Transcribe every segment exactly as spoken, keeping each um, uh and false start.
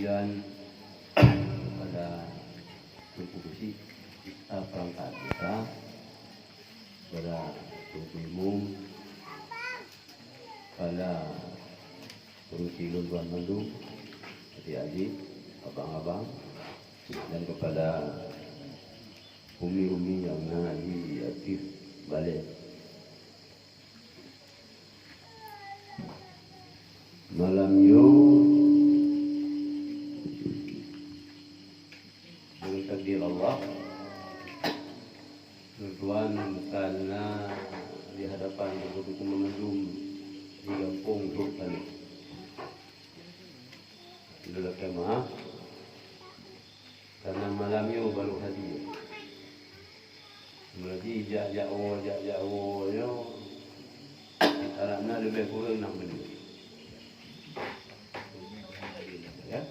Kepada Teungku Geuchik, eh, perangkat desa, kepada Teungku Imum, kepada peurusi lôn tuan mandum, adik-adik, abang-abang, dan kepada umi-umi nyang na di ateueh balèe. Malam nyoe, deungon takdir Allah, lôn tuan bukan na di hadapan geutanyoe mandum di gampông trok kali. Lôn lakèe meu'ah, karena malam nyoe barô hadir. Meunyoe jak-jak woe, jak-jak woe nyoe, karab na leubeh kureueng nam buleuen. Ya.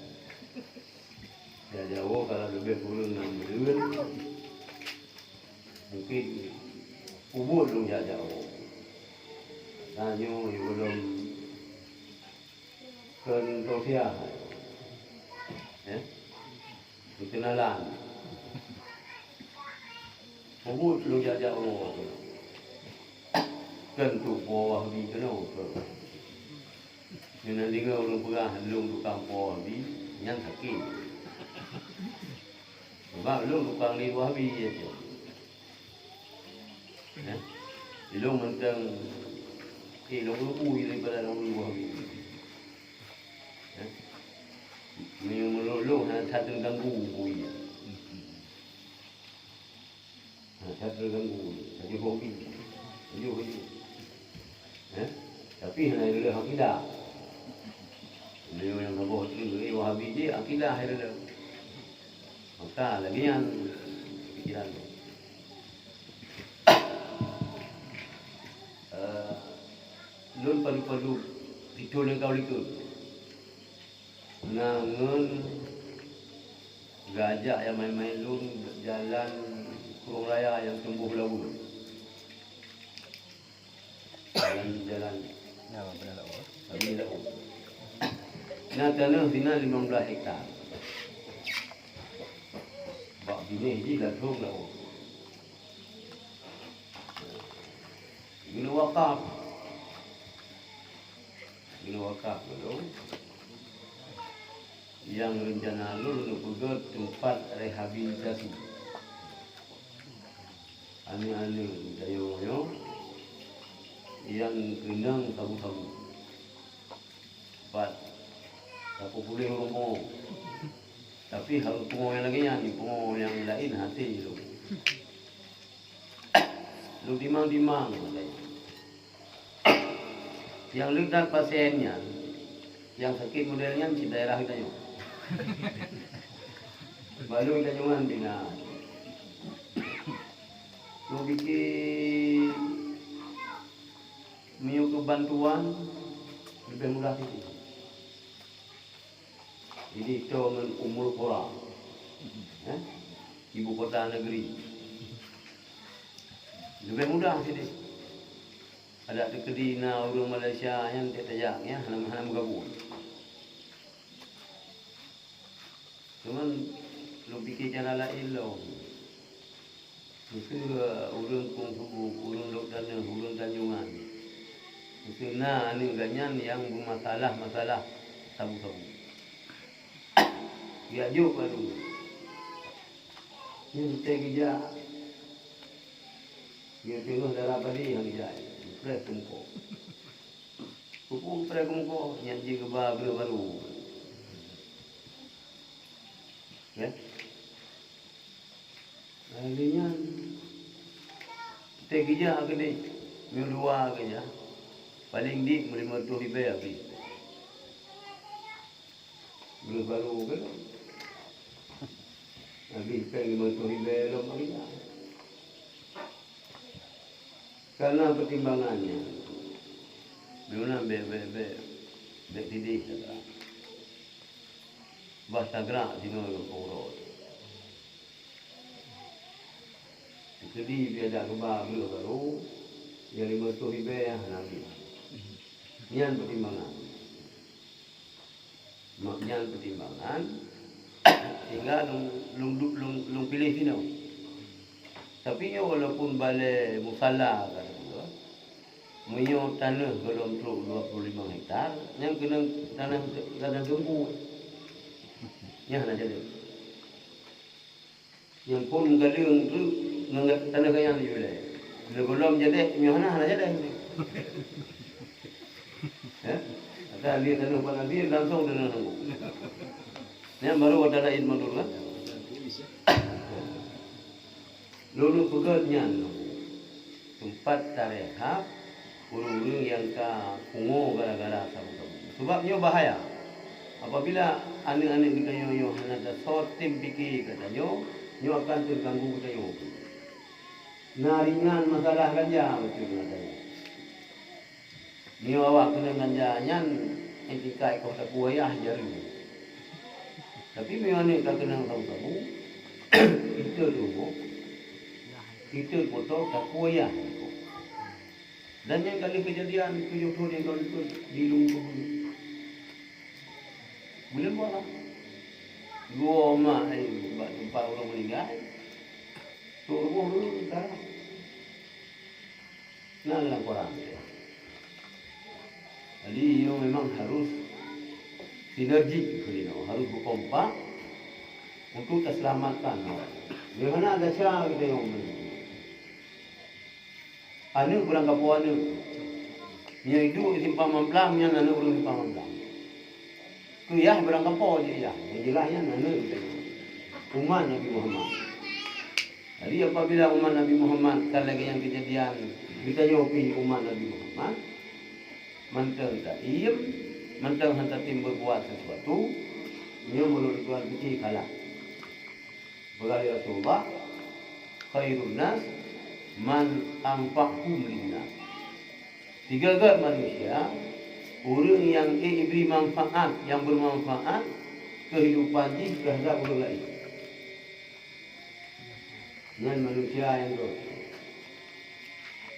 Jak-jak woe karab leubeh kureueng nam buleuen. Mungkin ubit lôn jak-jak woe. Tanyoe gohlom keu tausiah. Ya. Peukenalan. Ubit lôn jak-jak woe. Keu po Wahabi keunoe keu. Nyoe na deungö ureueng peugah lôn tukang po Wahabi, nyan sakét. Sebab lôn tukang lé Wahabi, ya tu. Ya. Ilôn mantong, eh, lôn ureueng bui daripada lôn ureueng Wahabi. Ya. Meunyoe meunurot lôn hana that teuganggu bui. Hana that teuganggu, laju hobi. Laju hobi. Ya. Tapi hana lé akidah. Meunyoe nyang saboh tu, eh, Wahabi je, akidah hai lé. Maka lagèe nyan pikiran tu. Eh, lôn padub-padub pitoe leukawe likot. Na ngon geuajak nyang maén-maén lôn jalan krueng raya nyang tumboh laôt. Jalan-jalan. Na, beuna laôt. Beuna laôt. Na tanoh sinan limong blaih hektar. Bak binéh jih lathong laôt. Geuneuk wakaf. Geuneuk wakaf lôn. Nyang reuncana lôn, lôn peugöt teumpat rehabilitasi. Aneuk-aneuk geutanyoe nyoe nyang keunong sabu-sabu. Pat, tapeupuléh ureueng pungo. Tapi harôh pungo nyang lagèe nyan, pungo nyang laén hasé lôn. Lôn timang-timang. Nyang leuet that pasien nyan, nyang sakét model nyan cit daerah geutanyoe. Baru geutanyoe nyan bina. Lôn pikir meunyoe keu bantuan leubeh mudah sikit. Jadi, toe ngon Ummul Qura. Eh? Ibu kota negeri. Leubeh mudah sideh. Adak teukeudi na ureueng Malaysia nyan tajak, nyan hana, hana meugabung. Cuman, lôn pike cara laén lom. Miseue ureueng Krueng Subuk, ureueng Lhokseunawe, ureueng Tanjongan. Miseue na aneuk geuh nyan nyang beumasalah-masalah sabu-sabu. Geujak jok keu lôn. Nyan teuh geujak. Geuteu'oh dara padé nyang geujak. Preh teumpo. Peue-peue preh teumpo, nyan jih geuba breueh barô. Ya. Lheuh nyan, teuh geujak keudeh, meudua geujak, paleng dik meulimong reutôh ribèe habéh. Breueh barô keudeh. Habéh péng limong reutôh ribèe lom geujak. Karena pertimbangan nyan, meunyoe bèk, bèk, bèk, bèk sideh sagai. Bah sagrak sinoe ngon uroe. Teukeudi pih adak geuba breueh barô, nyang limong reutôh ribèe hana lé. Nyan peutimbangan. Mak nyan peutimbangan, sehingga lôn, lôn, lôn, lôn piléh sinoe. Tapi nyoe walaupun balée musala ka teupeue, meunyoe tanoh gohlom trok dua puluh lima hektar, nyan keuneuk tanoh, tanoh teungku. Nyan hana jadi. Nyang phon meugaleueng tu ngon tanoh gobnyan jih ilée. Lé gohlom jadeh, nyoe hana, hana jadeh. Ya? Maka lé tanoh Pak Nazir langsung tanoh nunggu. Nyan baru ada lain mundur kan? Lôn peugah nyan. Teumpat tarehab ureuëng-ureuëng nyang ka pungo gara-gara sabu-sabu. Sabab nyoe bahaya. Apabila aneuëk-aneuëk geutanyoe nyoe hana tasot tem pike geutanyoe, nyoe akan teuganggu geutanyoe. Na ringan masalah ganja beutôi geutanyoe. Nyoe awak keunong ganja nyan, eh, tingkai koh takue yah jareue. Tapi meunyoe aneuëk ka keunong sabu-sabu, iteue tuboh, iteue poto takue yah. Dan nyang ka lheueh keujadian tujoh thon nyang ka lheueh di Lung Keubeuet. Buleuen puasa. Dua mak, eh, bak teumpat ureuëng meuninggai. Trok rumoh dulu sekarang. Nah, dalam koran. Jadi, nyoe memang harus sinergi, harus berkompak untuk terselamatkan. Bagaimana ada cara kita yang Aneuëk beurangkapo aneuëk. Nyang iduek di Simpang Mamplam, nyan aneuëk ureuëng Simpang Mamplam. Keu yah beurangkapo jih yah. Nyang jeulaih nyan aneuëk umat Nabi Muhammad. Jadi, apabila umat Nabi Muhammad ka lagée nyang keujadian geutanyoe pih umat Nabi Muhammad, mantong taiem, mantong hana tatem beubuat sesuatu, nyoe meunurot Tuhan pike kalah. Peugah lé Rasulullah, "Khairun nas man anfa'hum linnas." Sigeugét manusia, ureuëng nyang ék jibri manfaat nyang beumanfaat keuhidupan jih teuhadap ureuëng laén. Nyan manusia nyang gét.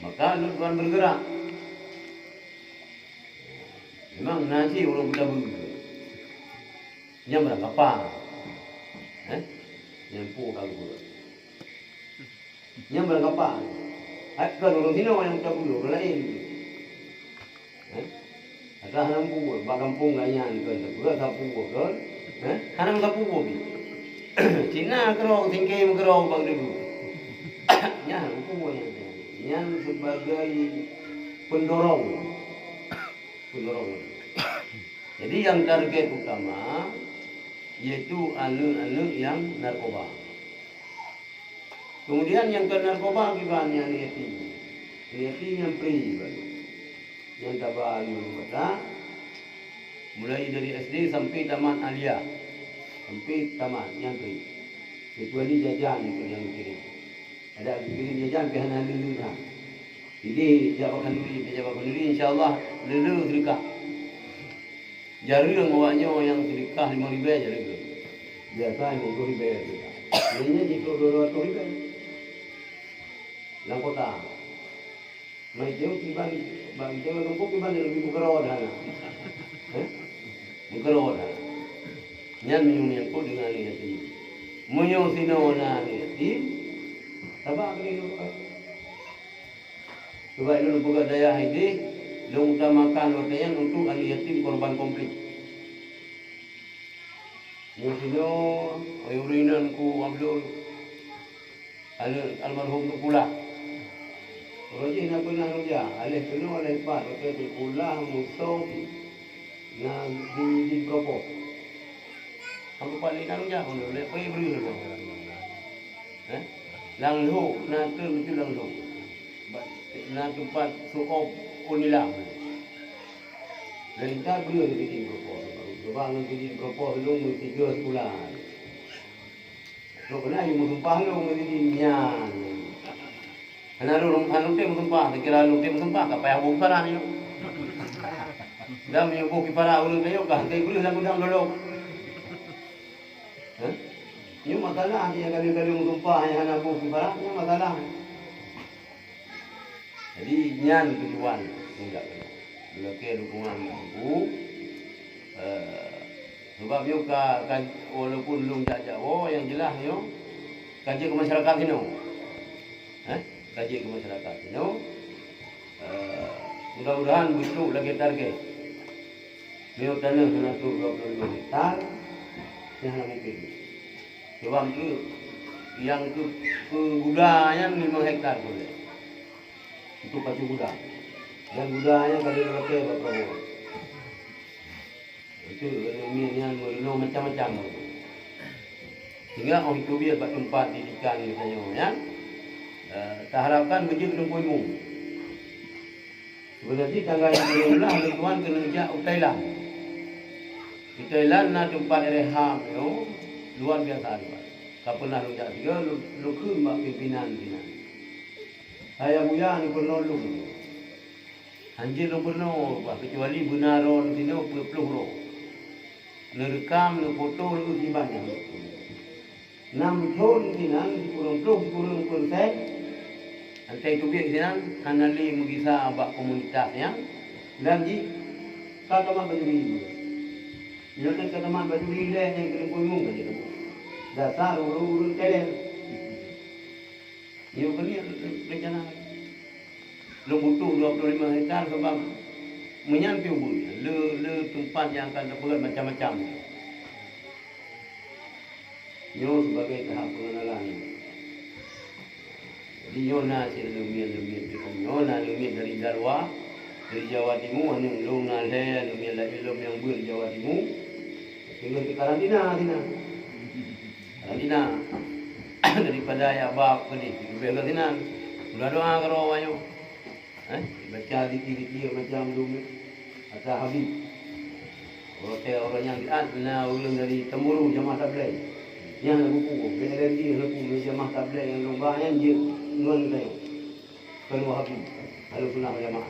Maka lôn tuan bergerak. Memang na cit ureuëng peutabeue. Nyang beurangkapo. Eh? Nyang po ka geupeue. Nyang beurangkapo. Hai kon ureuëng sinoe nyang peutabeue, ureuëng laén. Eh? Ata hana meupeue, bak gampông gobnyan kon, teupeue sapeue kon. Eh? Hana meusapeue pih. Cina keudroe, singke meukeudroe bak geuduek. Nyan hana meupeue nyan. Nyan sebagai pendorong. Pendorong. Jadi, yang target utama yaitu aneuëk-aneuëk nyang narkoba. Kemudian nyang kon narkoba kiban nyan aneuk yatim. Aneuk yatim nyang pri baru. Nyang taba lôn kata, mulai dari S D sampai tamat aliyah. Sampai tamat nyang pri. Kecuali jajan nyang kirim. Ada kirim jajan pih hana lé-lé na. Jadi, jak bak khanduri, jak bak khanduri, insya Allah lé-lé seudeukah. Jareueng awak nyoe nyang seudeukah limong ribèe jareueng. Biasa limong ploh ribèe seudeukah. Nyan jih trok dua ratus ribèe. Lam kota. Mai teuh kiban, bak teuh gampông kiban leubeh meukeurot hana. Heh? Meukeurot hana. Nyan meunyoe menyangkut deungon aneuk yatim. Meunyoe sinoe na aneuk yatim, sabar keu lôn. Coba lôn peugah dayah idéh, lôn utamakan watèe nyan untuk aneuk yatim korban konflik. Nyoe sinoe, ureueng inan Teungku Abdul, aneuk almarhum Teungku Lah. Uroe jih na peunah lôn jak, aléh keunoe aléh pat, watèe Teungku Lah musoh na di, di Propos. Teungku Lah na lôn jak, lôn lé peuék breueh lôn. Eh? Lam Lhok, na treuk meunyoe lam Lhok. Ba-, na teumpat su'ob unilam. Lintah breueh sidin Propos. Coba ngon sidin Propos lôn meusigoe sikula. Lôn keunan jimeusumpah lôn ngon sidin nyan. Hana lôn, hana lôn tem meusumpah, takira lôn tem meusumpah, ka payah boh kiparat nyoe. Dan meunyoe boh kiparat ureueng tanyoe ka hana breueh lam gudang lolok. Hah? Nyoe masalah, nyang ka lheueh-ka lheueh meusumpah nyang hana boh kiparat, nyoe masalah. Jadi, nyan tujuan. Lakèe dukungan Teungku, eh, Sebab nyoe ka, ka, walaupun lôn jak-jak woe, nyang jeulaih nyoe ka jeuet keu masyarakat sinoe. Eh, ka jeuet keu masyarakat sinoe. Eh, mudah-mudahan beutrok lagèe target. Meunyoe tanoh hana trok dua puluh lima hektar, nyan hana mungken. Sebab keu nyang keu, keu guda nyan limong hektar peureulèe. Untuk pacu guda. Dan guda nyan ka lheueh lakèe bak Prabowo. Itu nyan, nyan meurunoe macam-macam. Sehingga 'oh jiteubiet bak teumpat didikan geutanyoe nyan, eh, taharapkan beujeuet keu Teungku Imum. Seubeuna jih tanggai nyang keulhèe blah lôn tuan keuneuk jak u Thailand. Di Thailand na teumpat rehab nyoe luar biasa luwah. Ka peunah lôn jak sigoe, lôn, lôn kheun bak pimpinan sinan. Hai Abuya, neupeurunoe lôn. Hanjeuet lôn peurunoe, bah, keucuali beuna droe sinoe peuet ploh droe. Neureukam, neufoto, neukiban nyan. Nam thon sinan sikureueng ploh, sikureueng peureusèn, asai teubiet sinan hana lé meugisa bak komunitas nyan, dan jih ka tamat bajuri. Nyoe ka tamat bajuri lé nyang keuneuk peungieng ka jeuet. Dasar ureueng-ureueng keler. Nyoe keuneuk rencana. Lôn butuh dua puluh lima hektar sabab meunyan pih ubeut, le, le teumpat nyang akan tapeugöt macam-macam. Nyoe sebagai tahap pengenalan. Jadi nyoe na cit leumiet-leumiet, nyoe na leumiet dari Darwa, dari Jawa Timur, aneuk lôn na lhèe leumiet laén lom nyang beuet di Jawa Timur. Tinggai di karantina sinan. Karantina. Daripada ayah bak pedih, leubeh lom sinan. Udah doa keu roh nyoe. Eh, baca zikir-zikir macam dum ata Habib. Orang kaya orang nyang diat na ureueng dari Tamburu jamaah tabligh. Nyang na buku, B L N D na buku jamaah tabligh nyang lomba nyan jeuet ngon kaya. Keu Wahabi, Ahlussunnah wal Jamaah.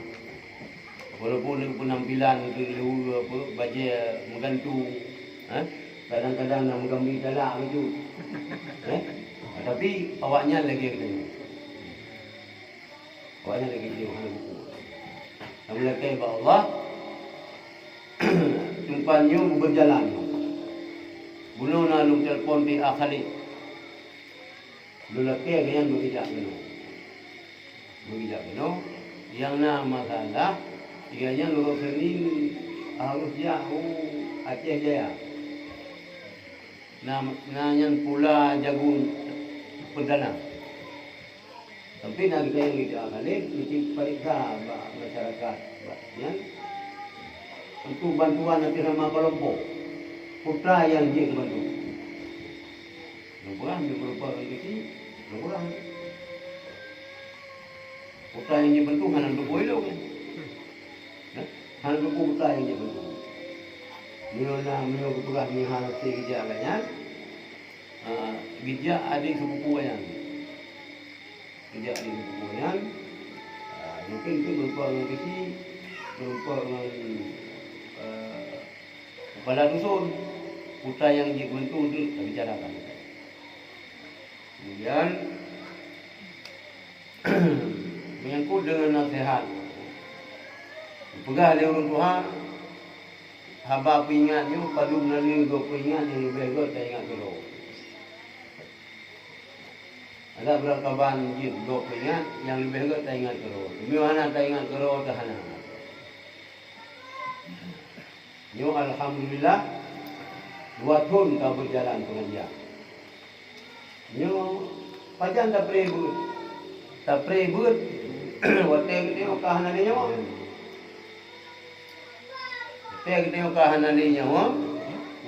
Walaupun penampilan tu leu apa, bajèe meugantung, eh, kadang-kadang na meugambi galak gitu. Eh, tapi awaknyan lagèe geutanyoe. Awaknyan lagèe geutanyoe hana buku. Namun lakèe bak Allah, teumpat nyoe beurjalan. Bunoe na lôn telepon di A Khalid. Lôn lakèe gobnyan beugeujak keunoe. Beugeujak keunoe, nyang na masalah, gobnyan uroe Senin harôh jak u Aceh Jaya. Na, na nyan Pula Jagung Perdana. Tapi na geutanyoe di A Khalid, meusti pareksa bak masyarakat bak nyan. Untuk bantuan ateueh nama kelompok. Peue nyang jeuet bantu. Lôn peugah, meunyoe beureupa ngon keuchik, lôn peugah. Peue nyang jeuet bantu hana lôn peubuet ilong nyan. Nah, hana lôn peubuet peue nyang jeuet bantu. Meunyoe na, meunyoe geupeugah meuhana hase geujak lagèe nyan, ah, geujak adék sepupu nyan. Geujak adék sepupu nyan, ah, mungken tu beureupa ngon keuchik, beureupa ngon, eh, Kepala dusun, peue nyang jeuet bantu deuek tabicarakan. Kemudian, menyangkut dengan nasihat, peugah lé ureueng tuha, haba peuingat nyoe padum na lé goe peuingat nyang leubeh göt taingat keudroe. Ada beurangkaban jeuet goe peuingat nyang leubeh göt taingat keudroe. Meunyoe hana taingat keudroe, teuh hana. Nyoe alhamdulillah, dua thon ka beujalan pengajian. Nyoe pajan tapreh beuet. Tapreh beuet, watèe geutanyoe ka hana lé nyawa. Watèe geutanyoe ka hana lé nyawa,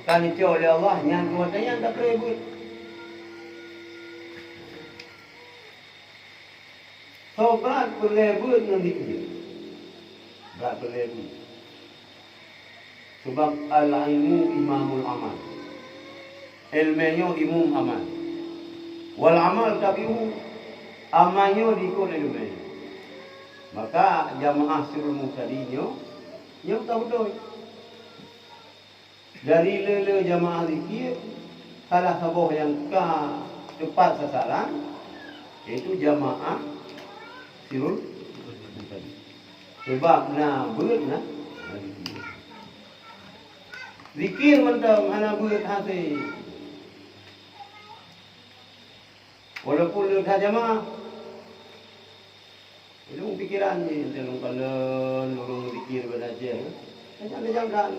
ka neucok lé Allah, nyan watèe nyan tapreh beuet. Soe brat peureulèe beuet ngon jih? Brat peureulèe beuet. Sebab al-ilmu imamul amal. Ileumèe nyoe imum amal. Wal amal tabi'uhu, amal nyoe diikot ileumèe. Maka jamaah sirul muhtadin nyoe, nyoe ka beutôi. Dari le-le jamaah zikir, salah saboh nyang ka teupat sasaran, yaitu jamaah sirul muhtadin. Sebab na beuet na, na zikir. Zikir mantong hana beuet hasé. Walaupun le that jamaah, ilmu pikiran jih, lôn kalon ureueng zikir bak Aceh. Kejam-kejam kan.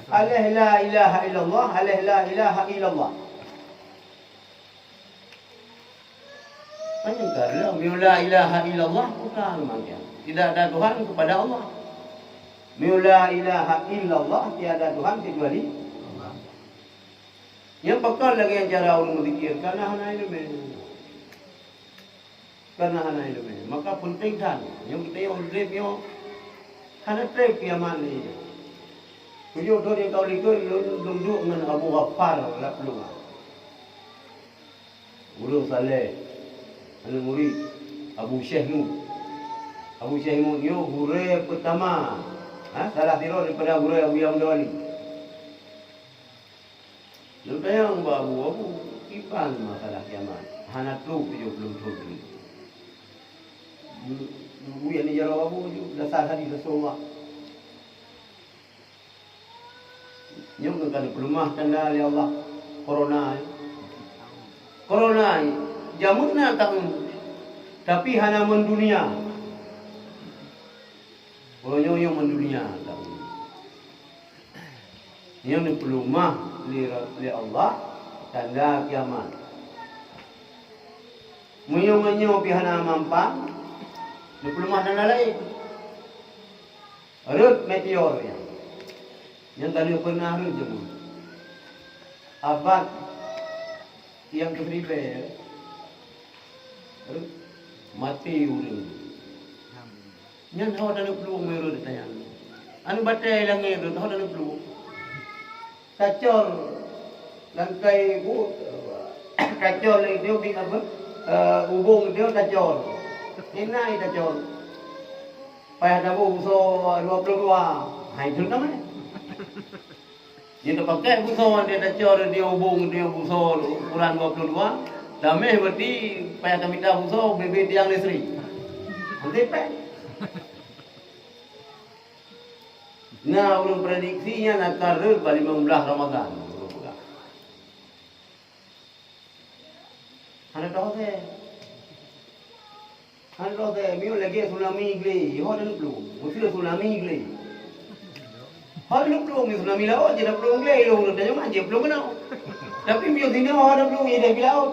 Aleh la ilaha illallah, aleh la ilaha illallah. Kan nyang ka lheueh, meunyoe la ilaha illallah, bukan macam. Tidak ada Tuhan kepada Allah. Meunyoe la ilaha illallah, tiada Tuhan kecuali Allah. Nyang pakon lagèe cara ureueng zikir, karena hana ileumèe. Karena hana ileumèe. Maka penting that. Nyang kita yang udép nyoe hana trép kiamat ni. Tujoh thon nyang ka likot lôn, lôn duek ngon Abu Ghaffar Lapluga. Ureueng saleh, aneuk murit Abu Syekh Mut. Abu Syekh Mut nyoe gurèe peutama, ha, salah sidroe daripada gurèe Abu Yahya Mudawali. Lôn tanyong bak Abu, "Abu, kiban masalah kiamat? Hana trok tujoh ploh thon lé." Abu Yahya jaroe Abu, "Dasar hadis Rasulullah." Nyoe ka neupeuleumah tanda lé Allah. Corona nyoe. Corona nyoe jameun na taeun, tapi hana mendunia. Uroe nyoe, nyoe mendunia taeun. Nyoe neupeuleumah lé, lé Allah tanda kiamat. Meunyoe ngon nyoe pih hana mampan, neupeuleumah tanda laén. Rhot meteor nyan. Nyang ka lheueh peunah rhot jameun. Abad nyang keusiribèe, rhot, maté ureueng. Nyan ho taneuk plueng meureuet tanyan. Aneuk batèe langèt rhot ho taneuk plueng. Tacor lantai buet, tacor lé idéh bit apa, eh, ubông idéh tacor. Inan tacor. Payah taboh busoe dua ploh dua. Hai, jeuet namanya. Dia terpakai busoe dia tacor, dia ubông, dia busoe ukuran dua puluh dua. Dameh berarti payah tamita busoe bibit tiang listrik. Nanti pek. Nah, ureueng prediksi nyan akan rhot bak limong blaih Ramadhan. Ureueng peugah. Hana teuhasé. Hana teuhasé. Meunyoe lagèe tsunami glé, ho taneuk plueng. Meuseu tsunami glé. Ho taneuk plueng, tsunami laôt, jeuet plueng glé, ilong ureueng tanyoe jeuet plueng keunoe. Tapi meunyoe sinoe ho taneuk plueng, jeuet di laôt.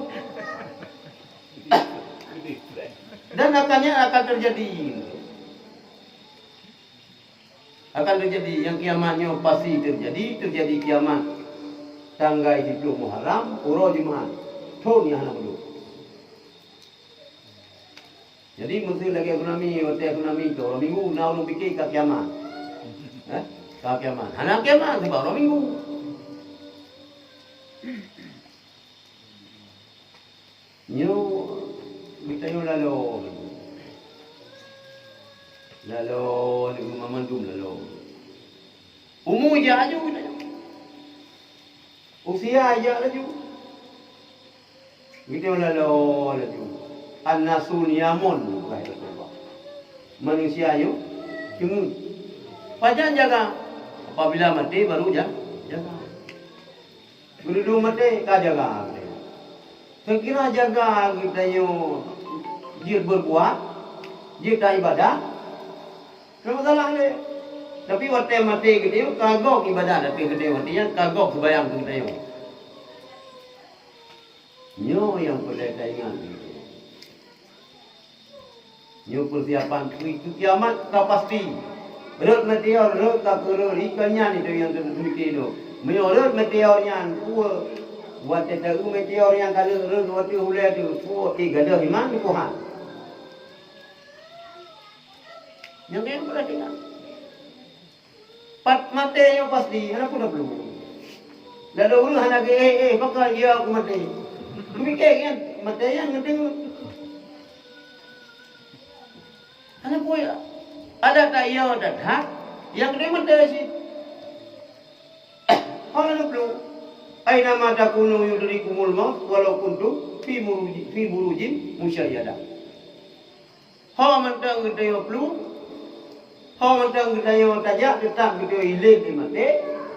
Dan akan nyan akan terjadi. Akan terjadi nyang kiamat nyoe pasti terjadi, terjadi kiamat tanggai siploh Muharram, uroe Jumat, thon nyang hana meudôh. Jadi, meuseu lagèe tsunami, watèe tsunami tu, uroe Minggu, na ureueng pike ka kiamat. Eh? Ka kiamat. Hana kiamat, sabab uroe Minggu. Nyoe geutanyoe laloe. Laloe, nyoe mandum laloe. Umu jak laju geutanyoe. Usia jak laju. Geutanyoe laloe laju. An-nasu niyamun, kata Rasulullah. Manusia nyoe teungeut. Pajan jaga? Apabila maté baru ja-, jaga. Geuduek maté ka jaga. Seukira jaga geutanyoe jeuet beurbuat, jeuet taibadah, hana masalah lé. Tapi watèe maté geutanyoe ka gob ibadah, tapi geutanyoe watèe nyan ka gob seumayang geutanyoe. Nyoe nyang peureulèe taingat. Nyoe peusiapan keu, keu kiamat ka pasti. Rhot meteor, rhot ka keurhot, ikan nyan itu nyang teuntèe nyoe. Meunyoe rhot meteor nyan, peue? Watèe taeu meteor nyan ka lheueh rhot, watèe ulèe teuh, peue? Eh, gadôh iman keu Tuhan. Nyang keu peurhatikan. Pat maté nyoe pasti, hana peue tapeuleumah. Lalu ureueng hana geu-, eh, eh, pakon ya aku maté. Pike kan, maté nyan geutanyoe. Hana peue. Ada tak ya, ada tak. Nyang geutanyoe maté cit. Hana peue. Aina ma takunu yudrikumul maut walau kuntum fi muruji-, fi burujin musyayyadah. Ho mantong geutanyoe plueng, ho mantong geutanyoe tajak, teutap geutanyoe ilèe di maté.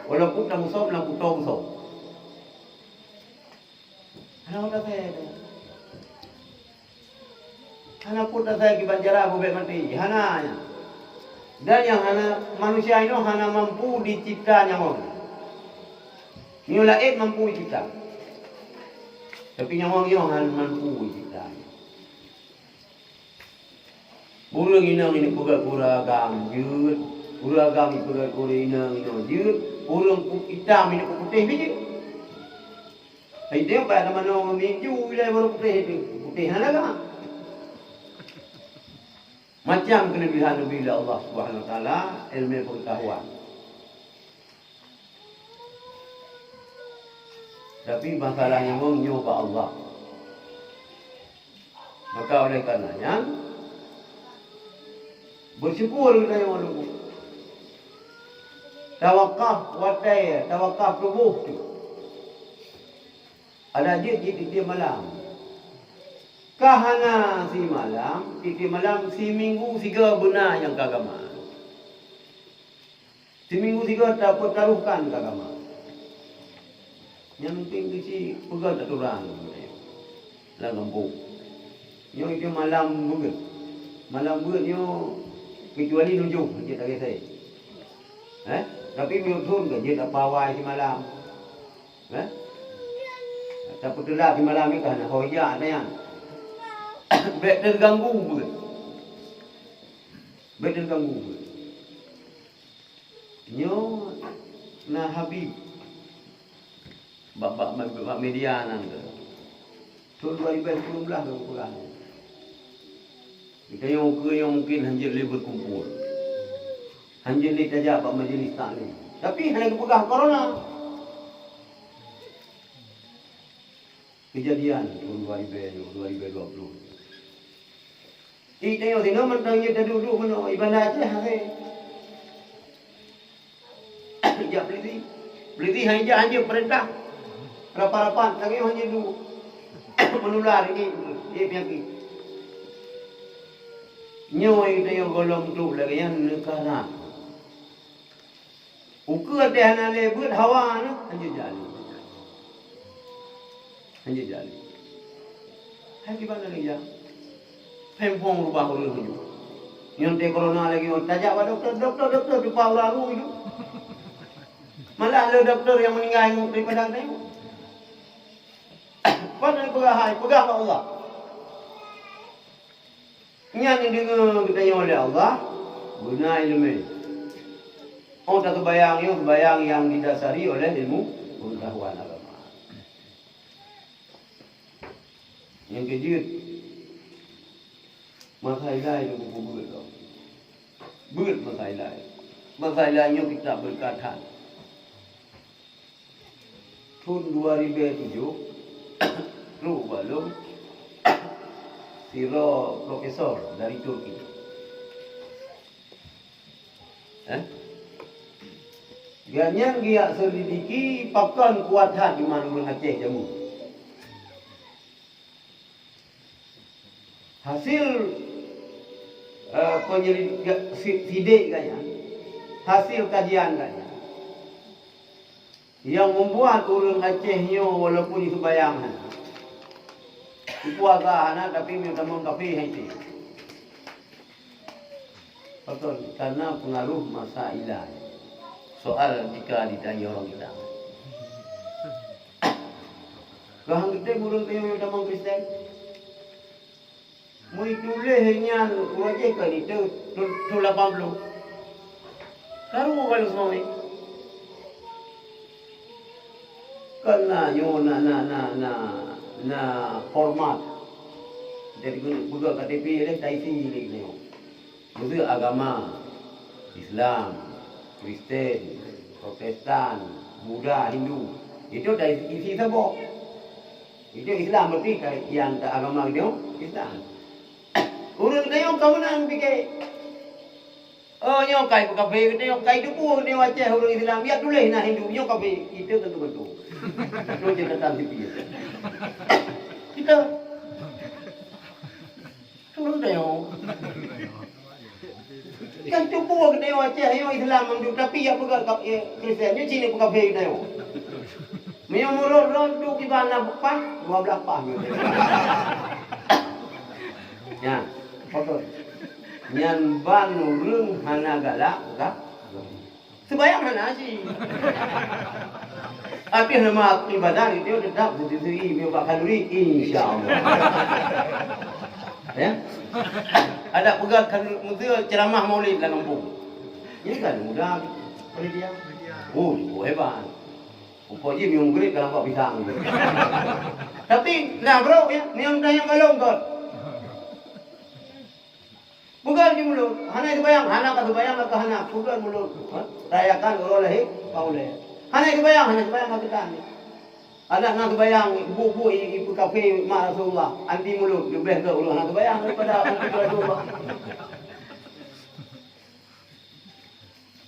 Walaupun tamusöm lam kuto musöm. Hana peue tasai. Hana peue tasai kiban jara bubek maté. Hana nyan. Dan nyang hana, manusia inoe hana mampu jicipta nyawöng. Nyoe laén mampu jicipta. Tapi nyawöng nyoe hana mampu jicipta. Ureuëng inong ini peugah gurée agam jeuet, gurée agam ini peugah ureuëng inong inoe jeuet, ureuëng ku-, itam ini putéh pih jeuet. Hai teuh pat manoe ngon minju ilai baru putéh itu, putéh hana lagak. Macam keulebihan Nabi Allah Subhanahu Wa Taala, ilmu pengetahuan. Tapi masalah nyawöng nyoe bak Allah. Maka oleh karena nyan, bersyukur geutanyoe Teungku. Tawakaf watée, tawakaf tuboh tu. Ada jeuet jitiep malam. Ka hana simalam, tiep-tiep malam siminggu sigoe beuna nyang ka gama. Siminggu sigoe tapeutarohkan keu agama. Nyang penting keuci peugöt aturan lam gampông. Nyoe itu malam beuet. Malam beuet nyoe keucuali nujoh jeuet lagèe saya. Eh, tapi meunyoe thon ka jeuet apa awai simalam. Eh? Tapeuteulat simalam ni ka hana ho jak nyan. Bèk teuganggu beuet. Bèk teuganggu beuet. Nyoe na Habib bak, bak, bak, bak media nan keuh. Thon dua ribèe sikureueng blah lôn peugah. Geutanyoe ukeue nyoe mungken hanjeuet lé beukumpul. Hanjeuet lé tajak bak majlis taklim. Tapi hana geupeugah korona. Keujadian thon dua ribèe nyoe, dua ribèe dua ploh. Di tanyoe sinoe mantong nyoe taduek-duek meunoe, ibadah Aceh hase. Jak peulisi. Peulisi hana jak, hana jak peurintah. Rapat-rapat, tanyoe hana duek. Menular ini, ini penyakit. Nyoe tanyoe gohlom trok lagèe nyan neukarat. Ukeue teuh hana lé beuet hawa nyoe, hanjeuet jak lé. Hanjeuet jak lé. Hai kiban lagèe nyan. Pheng-phong rubah ureueng nyoe. Nyoe teuh korona lagèe nyoe, tajak bak dokto, dokto, dokto, tupa ureueng alu itu. Malah le dokto nyang meuninggai daripada tanyoe. Pat neupeugah hai, peugah bak Allah. Nyan neudeungoe geutanyoe lé Allah, beuna ileumèe. Óh taseumayang nyoe, seumayang nyang didasari oleh ilmu pengetahuan agama. Nyang keujeuet, masa ilai nyoe beuet lom. Beuet masa ilai. Masa ilai nyoe kitab beureukat that. Thon dua ribèe tujoh, trok bak lôn sidroe profesor dari Turki. Eh? Gobnyan geujak seulidiki pakon kuat that iman ureueng Aceh jameun. Hasil, eh, penyelidik, si-, sidik gobnyan, hasil kajian gobnyan, nyang membuat ureueng Aceh nyoe walaupun seumayang hana, puasa hana, tapi meutamong kafé hai teuh. Pakon? Karena pengaruh masa ilai. Soal jika ditanya orang kita. Keuhang geutem ureueng tanyoe nyang tamong Kristen? Meunyoe tuléh nyan uroe jih ka niteue thon, thon lapan ploh. Karu ka lôn seumawé. Kan na nyoe na, na, na, na, na format. Jadi, beugöt K T P lé, taisi lé nyoe. Meuseu agama, Islam, Kristen, Protestan, Buddha, Hindu, itu dari isi saboh. Itu Islam berarti ka-, yang ta-, agama geutanyoe Islam. Ureueng geutanyoe ka meunan pike. Oh, nyoe kai peukafe geutanyoe, kai tuboh geutanyoe Aceh ureueng Islam, ya tuléh na Hindu, nyoe kafe, itu tentu betul. Itu catatan sipil. Kita Turun tanyoe. Kan cuba geutanyoe Aceh, nyoe Islam mandum, tapi jak peugah kap-, eh, Kristen, nyoe cit peukaphé geutanyoe. Meunyoe meurot-rot duek kiban na paih, dua blaih paih nyoe. Nyan, foto. Nyan ban ureueng hana galak, ka? Seubayang hana cit. Tapi nama ibadah itu tetap berseri-seri, meunyoe bak khanduri, insya Allah. Ya. Ada peugah khanduri, ceramah Maulid lam kampung. Ini kan muda panitia. Oh, oh, hebat. Umpama jih meunyoe mugrib ka nampak pisang. Tapi nah, bro, ya, meunyoe tanyong galong kot. Peugah di mulut, hana seubayang, hana ka seubayang, ka hana. Peugah mulut, ha? Rayakan uroe lahé, ka ulée. Hana seubayang, hana seubayang, ka keutan. Adak na seubayang, bu-bu i, i peukaphé mak Rasulullah, anti mulut, leubeh gét ureueng hana seubayang daripada anti Rasulullah.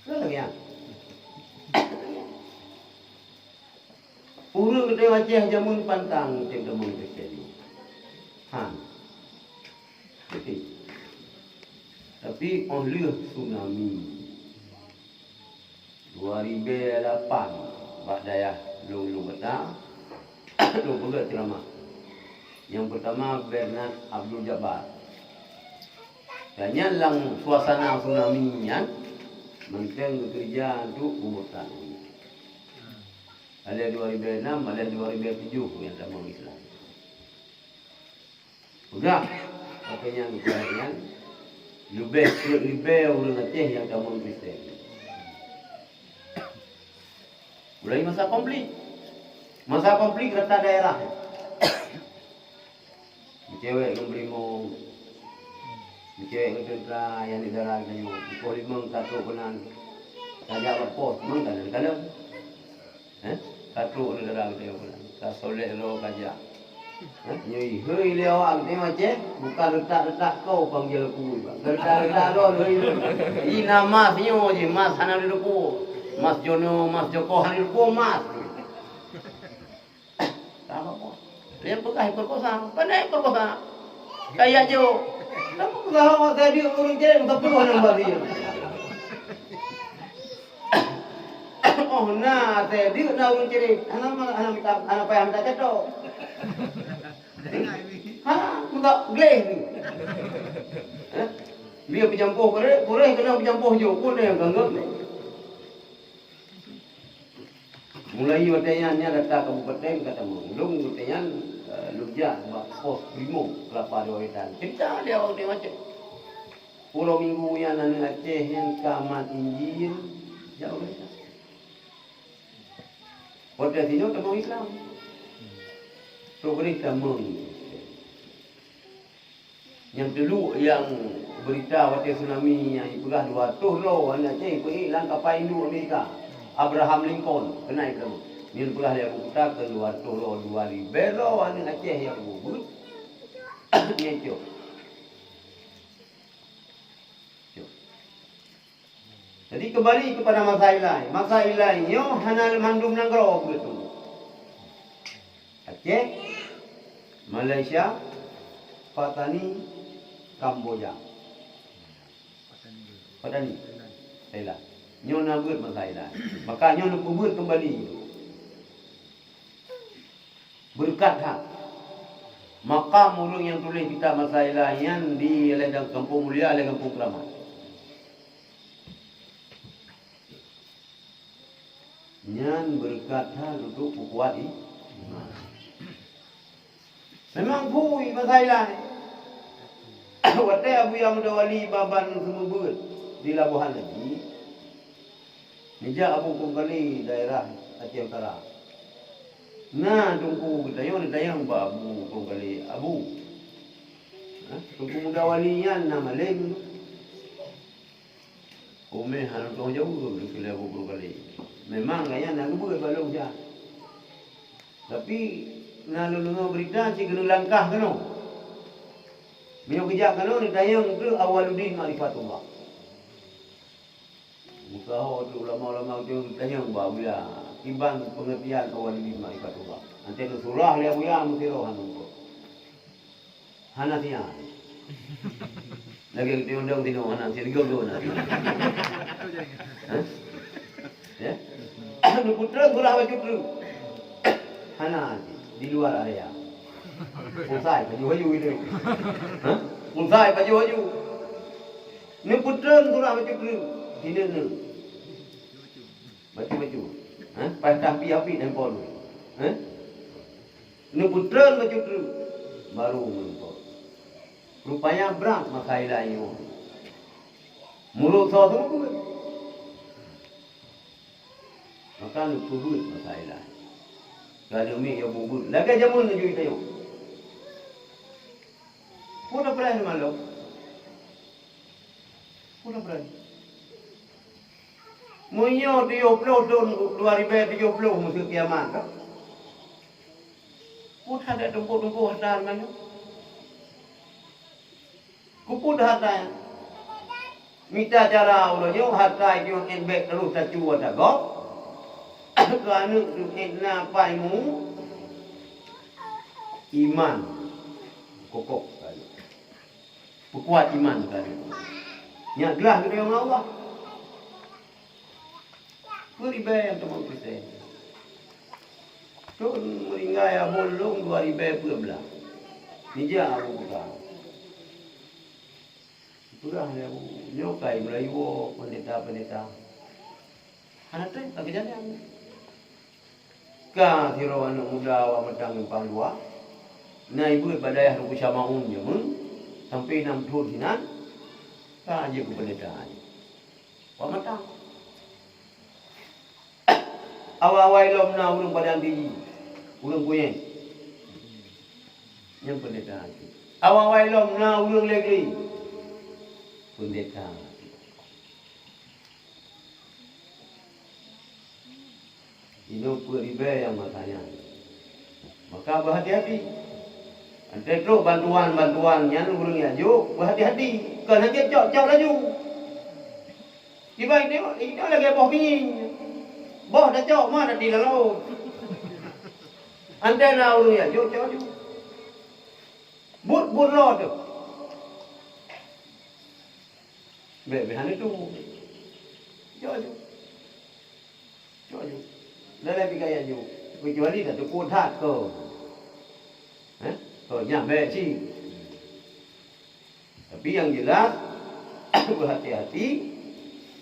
Kan lagée nyan. Ureueng geutanyoe Aceh jameun pantang teuh tamong Kristen. Han. Beutôi. Tapi óh lheueh tsunami dua ribèe lapan bak dayah lôn, lôn gata, lôn peugah ceuramah. Nyang peurtama Bernard Abdul Jabbar. Dan nyan lam suasana tsunami nyan, mantong geukeureuja untuk peumurtad. Alèh dua ribèe nam, alèh dua ribèe tujoh nyang tamong Islam. Peugah, apa nyang geupeugah nyan, leubeh peuet ribèe ureueng Aceh nyang tamong Kristen. Mulai masa konflik. Masa konflik rata daerah. Meucewek ngon beurimong, meucewek ngon teuntra, nyang di dara geutanyoe. Pukon limong ka trok keunan, ka jak bak pos, memang ka na teukalon. Eh? Ka trok di dara geutanyoe keunan. Ka solek droe ka jak. Eh? Nyoe ihôi lé awak geutanyoe Aceh, bukan reutak-reutak kau panggil aku, bukan reutak-reutak droe, ihôi. Ih, na mas nyoe jih, mas hana dilupo. Mas Jono, mas Joko hana dilupo mas. Ka apa-apa. Dia peugah perkosa. Pandai perkosa. Kaya jo. Tapi peugah awak tadi ureueng jai meusapeue nang bari. Oh, na tadi na ureueng cerita. Hana, hana minta, hana payah minta cetok. Hana minta gleh tu. Eh? Dia peujampoh kureh, kureh kena peujampoh jo. Pun dia yang ganggam ni. Mulai watèe nyan, nyan data kabupaten ka tamong. Lôn watèe nyan, eh, lôn jak bak pos Brimob, Kelapa Dua Wetan. Cerita dia waktu macam. Uroe Minggu nyan aneuk Aceh nyan ka mat Injil, jak Dua Wetan. Watèe sinoe tamong Islam. Trok keudeh tamong. Nyang teulhok nyang beurita watèe tsunami nyang jipeugah dua reutôh droe aneuk Aceh peuék lam kapa induek Amerika, Abraham Lincoln, keunan ipeugah. Nyan peugah lé Abu Kuta keu dua reutôh droe, dua ribèe droe aneuk Aceh nyang beuet. Nyan cok. Cok. Jadi, kembali kepada masa ilai. Masa ilai nyoe hana mandum nanggroe beutôi. Aceh, Malaysia, Patani, Kamboja. Patani, Thailand. Nyoe na beuet masa ilai. Maka nyoe neupeubeuet kembali. Beureukat that. Makam ureueng nyang tuléh kitab masa ilai nyan di lé Gampông Mulia, lé Gampông Keuramat. Nyan beureukat that untuk peukuat i-, iman. Memang phui masa ilai. Watèe Abuya Muda Wali Baban seumeubeuet di Labuhan Haji, neujak Abu Kongkali daerah Aceh Utara. Na teungku geutanyoe neutanyong bak Abu Kongkali, "Abu, ha, Teungku Muda Wali nyan na malém?" Umeh hana tutoe jaweueb, geukheun lé Abu Kongkali. Memang gobnyan na geubeuet bak lôn jak. Tapi na lôn deungoe beurita cit keuneuk langkah keunoe. Meunyoe geujak keunoe neutanyong keu Awaluddin Ma'rifatullah. Meusaho teuk ulama-ulama geutanyoe bak Abuya, kiban peungeurtian Awaluddin Ma'rifatullah. Watèe neusurah lé Abuya meusidroe hana muphom. Hana siat. Lagèe geutanyoe dong tinoe, hana sireugom lôn na. Hah? Ya? Neupeutreun surah bacut treuk. Hana, di luar area. Usai pajoh-pajoh itu. Hah? Usai pajoh-pajoh. Neupeutreun surah bacut treuk. Tidak ni. Bacut-bacut. Hah? Pas tapi api handphone. Hah? Neupeutreun bacut treuk. Baru meulimpah. Rupanya brat masa ilai nyoe. Meurok soe seumeubeuet. Maka neupeubuet masa ilai. Ka neumik ya bubeuet. Lagèe jameun neujui tanyoe. Peue na peurah malom? Peue na peurah? Meunyoe tujoh ploh thon dua ribèe tujoh ploh meuseue kiamat ka. Peue that tumpôk-tumpôk hareuta nyan? Keupeue hareuta nyan? Mita cara uroe nyoe hareuta nyoe 'et bèk teurôh tacu ata gob. Keu aneuk teuh 'et na pai mu. Iman. Kokoh kali. Peukuat iman kali. Nyak glah keu Allah. Peue ribèe nyang teuma Kristen. Thon meuninggai abon lôn dua ribèe peuet blah. Nijak Abu Bakar. Peugah lé Abu, nyoe kai meulayeue pendeta-pendeta. Hana trép ka geujalan. Ka sidroe aneuk muda awak mantong simpang dua, na ibeuet bak dayah Teungku Syamaun jameun, sampoe nam thon sinan, ka jeuet keu pendeta. Awak mantong. Awai-awai lom na ureueng padang diri, ureueng kuyeng. Nyan pendeta. Awai-awai lom na ureueng lé-lé, pendeta. Inoe peuet ribèe nyang masa nyan. Maka beuhati-hati. Watèe trok bantuan-bantuan nyan ureueng nyang jok, beuhati-hati. Kon hana jeuet cok-cok laju. Kiban nyoe, nyoe lagèe boh minyéng. Boh tacok, ma tati lam laôt. Watèe na ureueng nyang jok, cok laju. Buet, buet lom teuh. Bèk, bèk hana tu. Cok laju. Cok laju. Dalam pikiran nyoe, keucuali dah teupeu that ko. Eh? Ko nyan bèk cit. Tapi nyang jelas, beuhati-hati,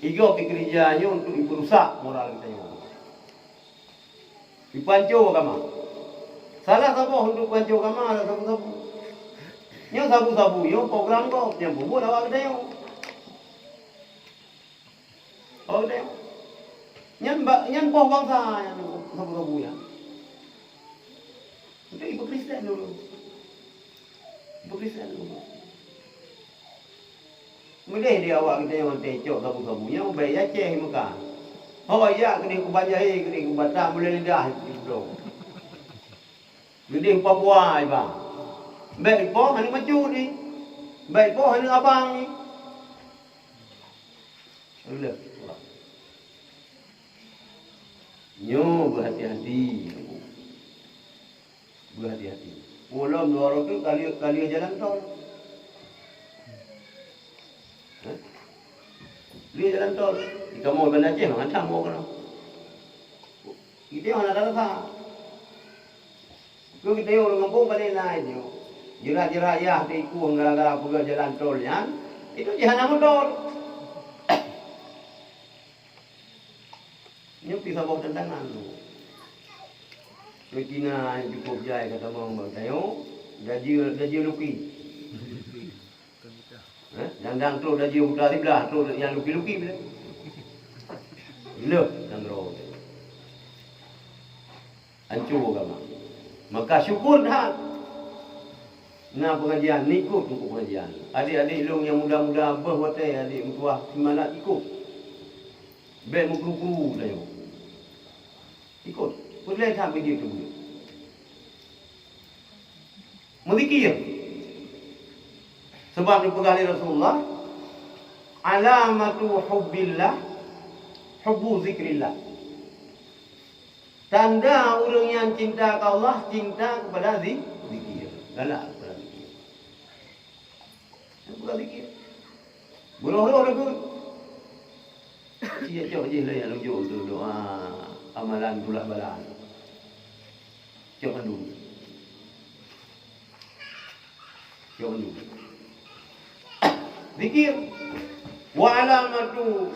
igob dikeurija nyoe untuk ipeurusak moral geutanyoe. Ipanco agama. Salah saboh untuk panco agama adalah sabu-sabu. Nyoe sabu-sabu nyoe program gob nyang peubuet awak geutanyoe. Awak geutanyoe. Nyan ba-, nyan boh bansa nyang sabu-sabu nyan. Untuk ibu Kristen dulu. Ibu Kristen dulu. Meudeh di awak geutanyoe watèe cok sabu-sabu nyoe, bèk i Aceh meuka. Ho, jak keudeh u Banjarmasin, keudeh u Batam, mulai lidah jibloe. Keudeh u Papua iba. Bèk ipo aneuk macut jih. Bèk ipo aneuk abang jih. Nyoe beuhati-hati. Beuhati-hati. Ulôn dua droe teuh ka lheueh, ka lheueh jalan tol. Hah? Lheueh jalan tol. Di kamoe Banda Aceh, mantong woe keunoe. Geutanyoe hana rasa. Keu geutanyoe ureueng gampông paleng laén nyoe. Jeurat-jeurat yah teuikung gara-gara peugah jalan tol nyan, itu jih hana meuton. Nyoe pih saboh tantangan. Reutina cukôp jai ka tamong bak tanyoe, dajeu, dajeu luki. Eh, dang-dang trok dajeu buta siblah, trok nyang luki-luki bile. Leuh nanggroe. Anco agama. Maka syukur that. Na pengajian, ikot untuk pengajian. Adik-adik lôn nyang muda-muda beuh watèe adik meutuah simalat ikot. Bèk meukru-kru tanyoe. Ikot. Peureulèe that meujeuet keu buet. Meuzikir. Sebab geupeugah lé Rasulullah, "Alamatu hubbillah, hubbu zikrillah." Tanda ureueng nyang cinta keu Allah, cinta keupada zi-, zikir. Galak keupada zikir. Ka zikir. Beurôh-rôh lagu. Cok jih lé nyang lôn jok untuk doa amalan tulak bala. Cok mandum. Cok mandum. Zikir. Wa alamatu,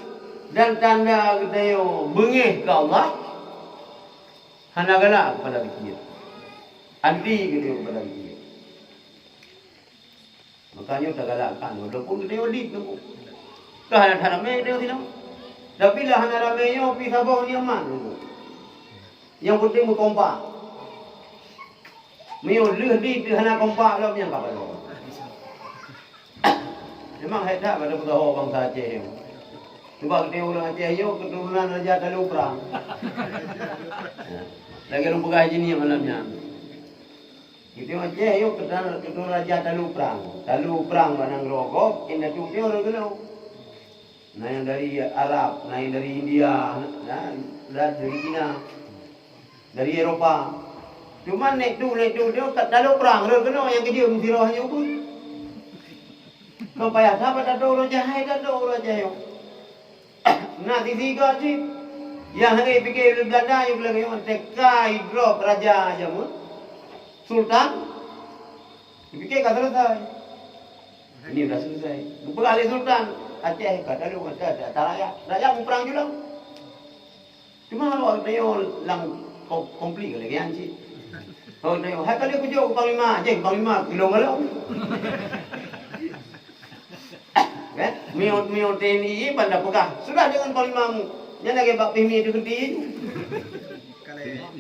dan tanda geutanyoe beungéh keu Allah, hana galak keupada zikir. Anti geutanyoe keupada zikir. Makajih tagalakkan, walaupun geutanyoe dit teungku. Ka hana that ramé geutanyoe singoh. Tapi lah hana ramé nyoe, pih saboh nyoe man teungku. Nyang penting meukompak. Meunyoe lheueh dit hana kompak lom, nyang ka padum. Memang hebat pada peugaho bansa Aceh nyoe. Cuba geutanyoe ureueng Aceh nyoe keuturonan Raja Talu Prang. Lagèe lôn peugah jih nyoe malam nyan. Geutanyoe Aceh nyoe keuturonan, keuturonan Raja Talu Prang. Talu Prang bak nanggroe gob, indatu nyoe ureueng keunoe. Na nyang dari Arab, na nyang dari India, na, na dari Cina, dari Eropa. Cuma nèk tu, nèk tu, nyoe ka Talu Prang, ureueng keunoe nyang keujeuet meusidroe nyoe pun. Kon payah sapat tato ureueng jahé, tato ureueng jahé. Na sisi gét cit. Nyang hana pike lé Belanda, nyang lagèe nyoe teuka idrop raja jameun. Sultan. Dipike ka selesai. Ini udah selesai. Geupeugah lé Sultan, Aceh ka talu, ka ta-, ta-, rakyat. Rakyat muprang julang. Cuma awak geutanyoe lam ko-, konflik lagèe nyan cit. Awak geutanyoe, hai ka lheueh kujok keu panglima, jeh keu panglima, keu lôn galak. Kan? Meunyoe, meunyoe T N I ban tapeugah, sudah deungon panglima mu. Nyan lagèe bak P M I tu geuti.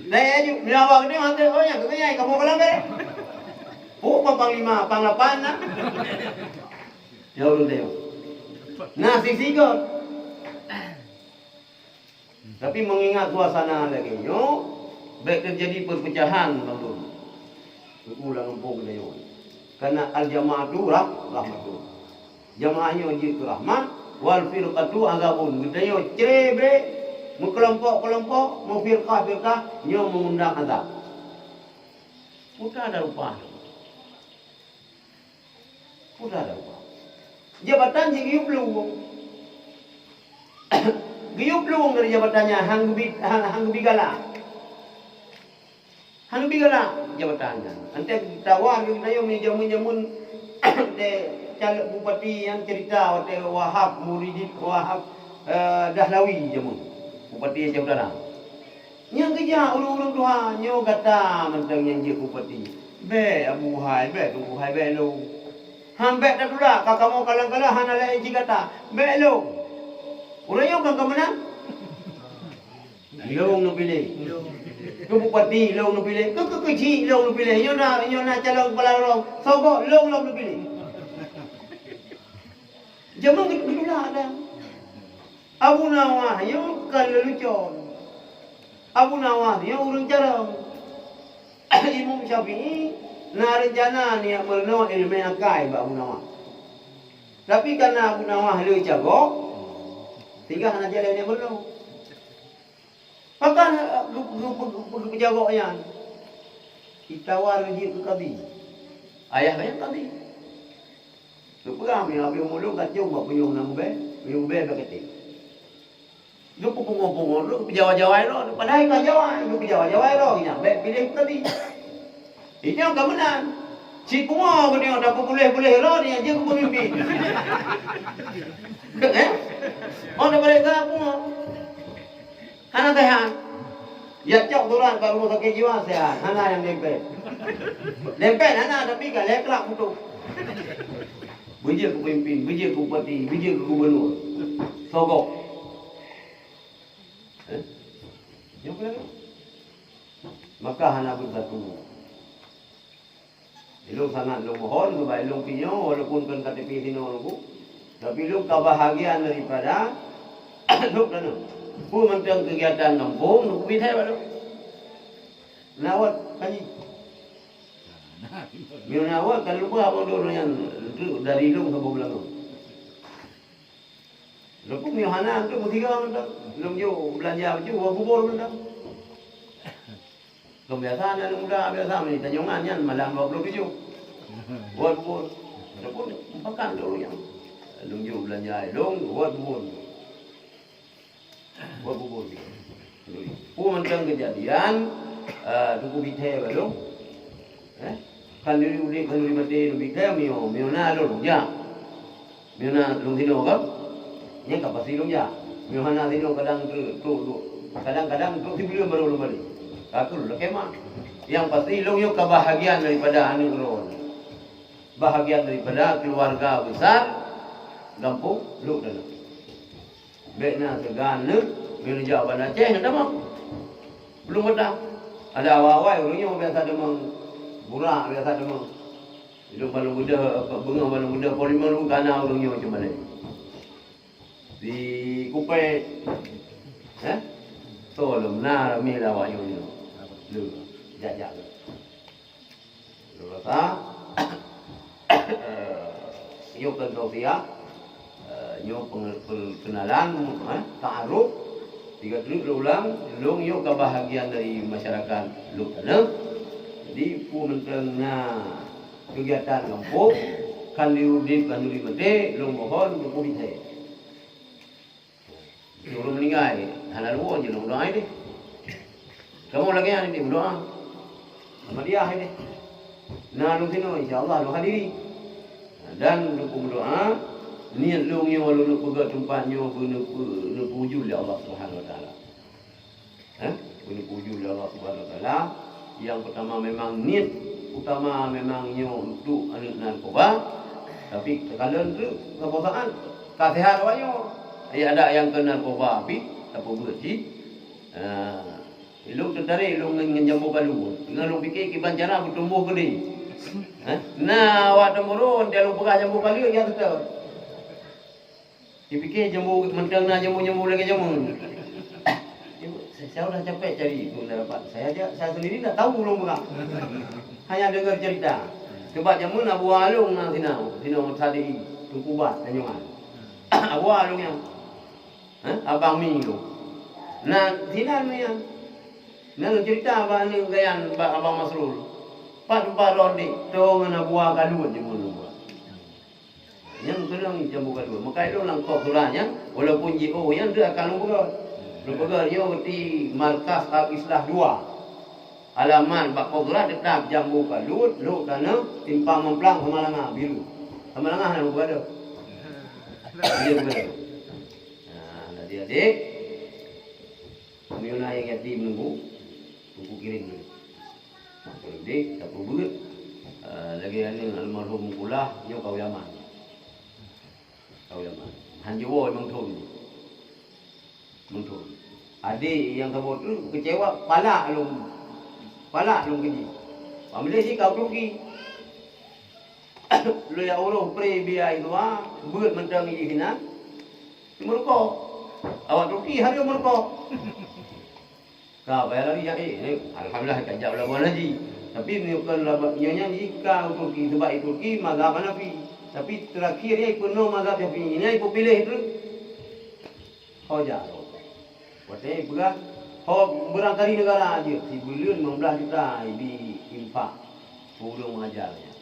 Dai aju, meunyoe awak geutanyoe hana, oh, nyan keu nyai kamoe ka lambek. Oh, bang panglima, pang lapan na. Ya, ureueng teuh. Nah, sisi gét. Tapi mengingat suasana lagèe nyoe, bèk teujadi perpecahan bandum. Teungku lam gampông geutanyoe. Karena al-jama'atu rah-, rahmatun. Jamaah nyoe jeuet keu rahmat, wal firqatu azabun. Geutanyoe cre brek, meukelompok-kelompok, meufirqah-firqah, nyoe meungundang azab. Peue teuma rupa. Peue teuma rupa. Jabatan jih geuyue plueng. Geuyue plueng dari jabatan nyan, han geubi, han, han geubi galak. Han geubi galak jabatan nyan. Antée tawa geutanyoe mi jameun-jameun, antée calon bupati nyang cerita watée Wahab Muridin, Wahab, eh, Dahlawi jameun. Bupati Aceh Utara. Nyang keujak ureueng-ureueng tuha, nyoe gata mantong nyang jeuet bupati. Bèk Abu Hai, bèk Teungku Hai, bèk lôn. Han bèk tatulak, ka kamoe kalon-kalon hana laén cit gata. Bèk lôn. Ureueng nyoe kon ka meunan? Lôn neupiléh. Keu bupati lôn neupiléh. Keu, keu keuchik lôn neupiléh. Nyoe na, nyoe na calon kepala rot. Sogok lôn lom neupiléh. Jameun geutulak dah. Abu Nawah nyoe kon leulucon. Abu Nawah nyoe ureueng carông. Imam Syafi'i na reuncana niyak meurunoe ileumèe akai bak Abu Nawah. Tapi kareuna Abu Nawah le cagok, sehingga hana jaleh niyak meurunoe. Pakon, eh, geu-, geu-, geu-, geu-, geupeujagoe nyan? Jitawa lé jeuet keu kadi. Ayah nyan kadi. Geupeugah, "Meunyoe habéh umu lôn, kacông bak punyueng nyang ubé, punyueng ubé bak katé." Geupeupungo-pungo droe, geupeujawa-jawai droe, padahai ka jawai, geupeujawa-jawai droe, nyan bèk piléh kadi. Inyoe ka meunan. Cit pungo geutanyoe tapeupuléh-puléh droe nyan jeuet keu peumimpin. Eh? Oh, tapeuriksa pungo. Hana seuhat. Jak cok surat bak rumoh sakét jiwa seuhat. Hana nyang dempet. Dempet hana, tapi ka lhèe krak putôh. Beujeuet keu peumimpin, beujeuet keu bupati, beujeuet keu gubunur. Sogok. Eh? Nyoe keuh lagèe. Maka hana beusatu. Ilôn sangat lôn mohon keubai lôn pinyueng, walaupun kon K T P sinoe lôn, tapi lôn ka bahagian daripada lôn tanyoe. Peue mantong keugiatan gampông, lôn keubiet hai bak lôn. Nawat kaji. Meunyoe nawat kan lupa apa lôn nyan, dari lôn saboh beulangong. Lôn pun meuhana tu meusigoe mantong. Lôn jok beulanja baju, woe kubur mantong. Lôn biasa aneuk muda, biasa meutanyoe nyan malam dua puluh tujuh. Woe kubur. Ataupun mufakat lôn nyang lôn jok beulanja lôn, buet bubon. Buet bubon. Peue mantong keujadian, eh, Teungku Bithé bak lôn. Eh? Khanduri udeb, khanduri maté, Teungku Bithé, meunyoe, meunyoe na lôn, lôn jak. Meunyoe na lôn sinoe kan? Nyan ka pasti lôn jak. Meunyoe hana sinoe kadang trok, trok, trok. Kadang-kadang trok sibuleuen baru lôn balek. Ka keuh lôn lakèe mat. Nyang pasti lôn nyoe ka bahagian daripada aneuk droe. Bahagian daripada keluarga besar gampông Lhokseunawe. Bèk na teuga neuk, meunyoe jak Banda Aceh, na tamong. Belum kota. Ada awai-awai ureueng nyoe biasa deungon burak, biasa deungon. Hidup balong beudôh, beungoh balong beudôh, poh limong ribu ka na ureueng nyoe cuma lé. Di Kupe, eh? Tolong na ramé lah awak nyoe nyoe. Lé, jak-jak. Lôn rasa, eh, nyoe kon tausiah, eh, nyoe penge-, perkenalan, eh, ta'aruf, tiga kali lôn ulang, lôn nyoe ka bahagian dari masyarakat Lhokseunawe. Jadi, peue mantong na kegiatan gampông, khanduri udeb, khanduri maté, lôn mohon Teungku Bithé. Ureueng meuninggai, hana lôn woe, jeuet lôn meudoa ideh. Kamoe lagèe nyan ideh meudoa. Ahmadiyah ideh. Na lôn sinoe, insya Allah lôn hadiri. Dan lôn meudoa, niet lôn nyoe lôn peugöt teumpat nyoe beuneu-, beuneupeujeuet lé Allah Subhanahu Wa Taala. Eh, beuneupeujeuet lé Allah Subhanahu Wa Taala. Nyang peutama memang niet utama memang nyoe untuk aneuk narkoba, tapi teukalon teuk saboh saát ka seuhat awak nyoe. Ayah adak nyang keu narkoba pih tapeubeuet cit. Ah, ilôn teutarek lôn ngon, ngon jambo kalu. Teungoh lôn pike kiban cara beutumboh keudeh. Eh, na awak teumurun, dia lôn peugah jambo kalu nyang seutôt. Dipike jambo mantong na jambo-jambo lagèe jameun. Saya, saya udah capek cari, pun tak dapat. Saya aja, saya sendiri tak tahu ulôn peugah. Hanya dengar cerita. Sebab jameun Abu Along na sinoe, sinoe tadi, Teungku Bat, Tanjong An. Abu Along nyan. Ha? Abang Mi tu. Na sinan nyan. Na cerita bak aneuk gayan, bak Abang Masrul. Pat teumpat rot dek, to ngon Abu Along jameun lôn buat. Nyan keunong jambo kalu. Maka ilôn lam kop surat nyan, walaupun jiôh nyan, dia akan lôn peugah. Lôn peugah nyoe di Markas Al-Islah dua. Alamat bak kop surat teutap Jambo Kalut, Lhokseunawe, Simpang Mamplang, Samalanga, Biru. Samalanga hana lôn peugah dah. Dia peugah. Nah, adik-adik, meunyoe na nyang yatim nunggu, Teungku kirim dulu. Jadi, tapeubeuet, eh, lagèe aneuk almarhum Kulah, nyoe ka u Yaman. Ka u Yaman. Han jiwoe limong thon. Limong thon. Adik nyang saboh tu keucewa, palak lôn. Palak lôn keu jih. Pamileh jih ka u Turki. Lôn jak uroe pre biaya dua, beuet mantong jih sinan. Meurukok. Awak Turki hareuem meurukok. Ka, bayar lari jak, eh, eh, alhamdulillah, ka jak u Labuan Haji. Tapi meunyoe kon Labuan, nyoe nyan jih ka u Turki, sebab di Turki mazhab Hanafi. Tapi terakhir nyan ipeunoh mazhab Syafi'i, nyan ipeupiléh tu. Ho jak. Watèe peugah, ho beurangkali neugara jeuet, sibuleuen limong blaih juta di infak. Keu ureueng mengajar nyan.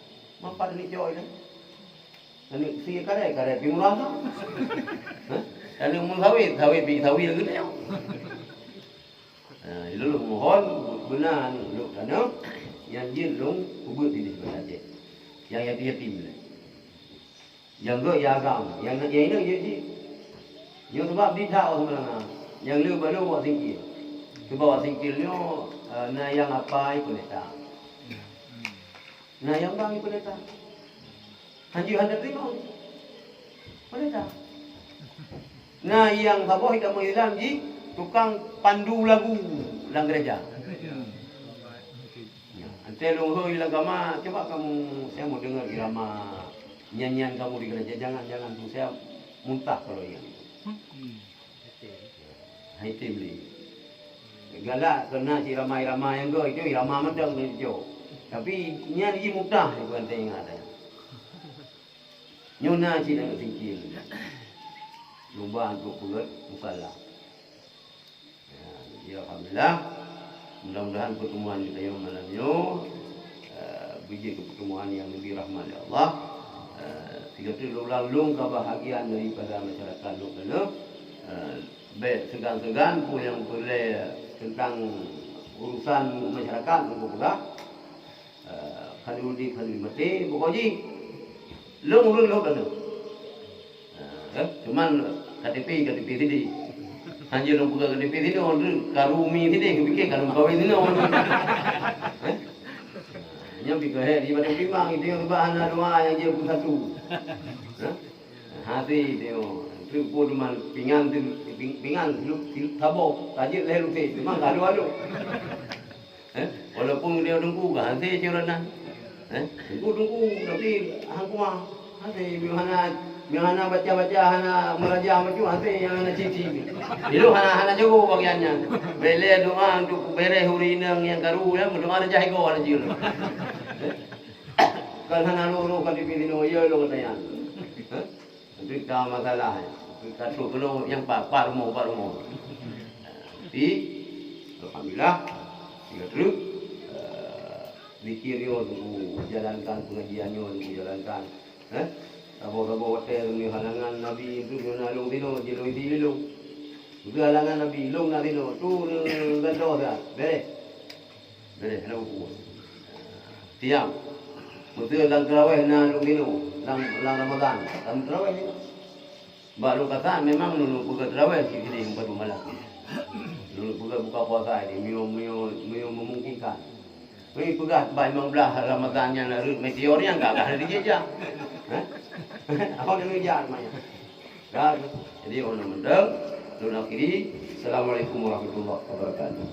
Manfaat ni coy dah. Aneuk sie karè, karè pih murah tu. Hah? Aneuk mun sawét, sawét pih sawét lagèe nyoe. Ha, ilôn mohon beuna aneuk lôn tanoh, nyang jeuet lôn peubeuet di Banda Aceh. Nyang yatim-yatim lé. Nyang gèt nyang agam, nyang, nyang inong jeuet jih. Nyoe sabab di that awak Samalanga. Nyang le balo awak Singkil. Sabab awak Singkil nyoe, eh, na nyang apai peuleta. Na nyang bang peuleta. Hanjeuet hana teurimong. Peuleta. Na nyang saboh dak meuilam jih tukang pandu lagu lam gereja. Ya, antai lôn hôi lam kama, coba kamu, saya mau dengar irama nyanyian kamu di gereja. Jangan, jangan tu, saya muntah kalau ingat. Hai tem lé. Galak keu na cit irama-irama nyang gèt itu irama mantong lé jo. Tapi nyan jih mudah lé bukan teuingat. Nyoe na cit aneuk Singkil. Lumba untuk peugöt musala. Ya, ya, alhamdulillah. Mudah-mudahan pertemuan kita yang malam nyoe, eh, beujeuet keu pertemuan nyang leubeh rahmat lé Allah. Eh, sigoe teuk lôn, lôn ka bahagian daripada masyarakat lôn keunoe. Eh, bék seugan-seugan peue nyang peureulée teuntang urusan masyarakat lôn peugah. Eh, khanduri, khanduri maté, pokok jih lôn ureuëng lôn keunoe. Eh, cuman K T P, K T P sideh. Hana lôn peugah K T P sideh, ureuëng karu mi sideh, kupikir karu kawin sideh. Eh? Nyan pih keuhai di Padang Pimbang, itu nyang seubab hana doa nyang jeuet beusatu. Hah? Hase tengok. Teupeu teuma pingan tu, ping-, pingan silup, silup saboh. Tajeuet lhée luséh, teuma ka alu-alu. Eh? Walaupun dia teungku, ka hase ceuran nan. Eh? Teungku, teungku, tapi hang kuah. Hase, meuhana, meuhana baca-baca, hana meuraja bacut, hase nyang hana cici. Ilôn hana, hana jago bagian nyan. Bèk lé doa untuk beureh ureueng inong nyang karu, ya, meudoa dah jai goe laju. Kan hana roh-roh kan dipilih nyoe, ya, lôn kata nyan. Hah? Itu ka masalah, ya. Itu ka trok keunoe nyang pat, pat rumoh, pat rumoh. Tapi, alhamdulillah, sigoe teuk, eh, zikir nyoe teungku jalankan, pengajian nyoe teungku jalankan. Eh? Saboh-saboh watèe meunyoe halangan Nabi itu meunyoe na lôn tinoe, jilôn isi lôn. Meunyoe halangan Nabi, lôn na tinoe, tu gantoh dah. Beres. Beres, hana buku. Tiang. Meunyoe lam tarawèh na lôn tinoe, lam, lam Ramadan, lam tarawèh tinoe. Bak lôn kata memang lôn peugah tarawèh sikali empat malam. Lôn peugah buka puasa ini, meunyoe, meunyoe, meunyoe memungkinkan. Meupeugah bak lima belas Ramadhan nyan rhot meteor nyan ka, ka lheueh jijak. Hah? Awak lheueh jak manyang. Dah, jadi, ureueng mantong, lôn akhiri. Assalamualaikum warahmatullahi wabarakatuh.